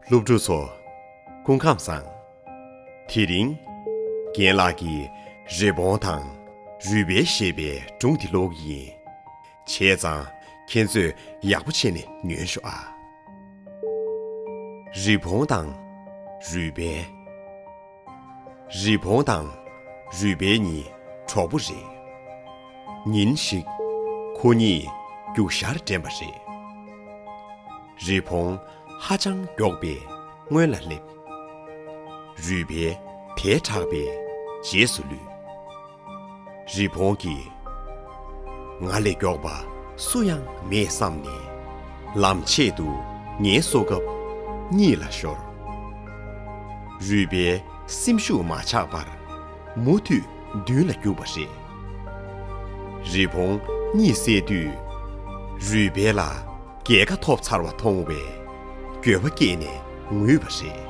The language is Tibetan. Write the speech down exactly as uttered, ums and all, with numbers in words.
སློབ་ཕྲུག་ཚོ། སྐུ་ཁམས་བཟང་། དེ་རིང་། རྒན་ལགས་ཀྱིས་རི་བོང་དང་རུས་སྦལ་ཞེས་པའི་སྒྲུང་འདི་ཀློག་གི་ཡིན། བྱས་ཙང་ཁྱེད་ཚོས་ཡག་པོ་བྱས་ནས་ཉོན་ཤོག་ཨ། རི་བོང་དང་རུས་སྦལ། རི་བོང་དང་རུས་སྦལ་གཉིས་གྲོགས་པོ་རེད། ཉིན་ཞིག་ཁོ་གཉིས་རྒྱུག་ཤར་འགྲན་པ་རེད། རི་བོང་ཧ་ཅང་མགྱོགས་པས་སྔོན་ལ་སླེབས། རུས་སྦལ་དལ་དྲགས་པས་རྗེས་སུ་ལུས། རི་བོང་གིས། ང་ལས་མགྱོགས་པ་སུ་ཡང་མེད་བསམ་ནས། ལམ་ཆེད་དུ་ངལ་གསོ་སྐབས་གཉིད་ལ་ཤོར། རུས་སྦལ་སེམས་ཤུགས་མ་ཆག་པར་མུ་མཐུད་མདུན་ལ་རྒྱུག་པ་རེད། རི་བོང་གཉིད་སད་དུས། རུས་སྦལ་ལ་རྒྱལ་ཁ་ཐོབ་ཚར་བ་མཐོང་བས་འགྱོད་པ་སྐྱེས་ནས་ངུས་པ་རེད།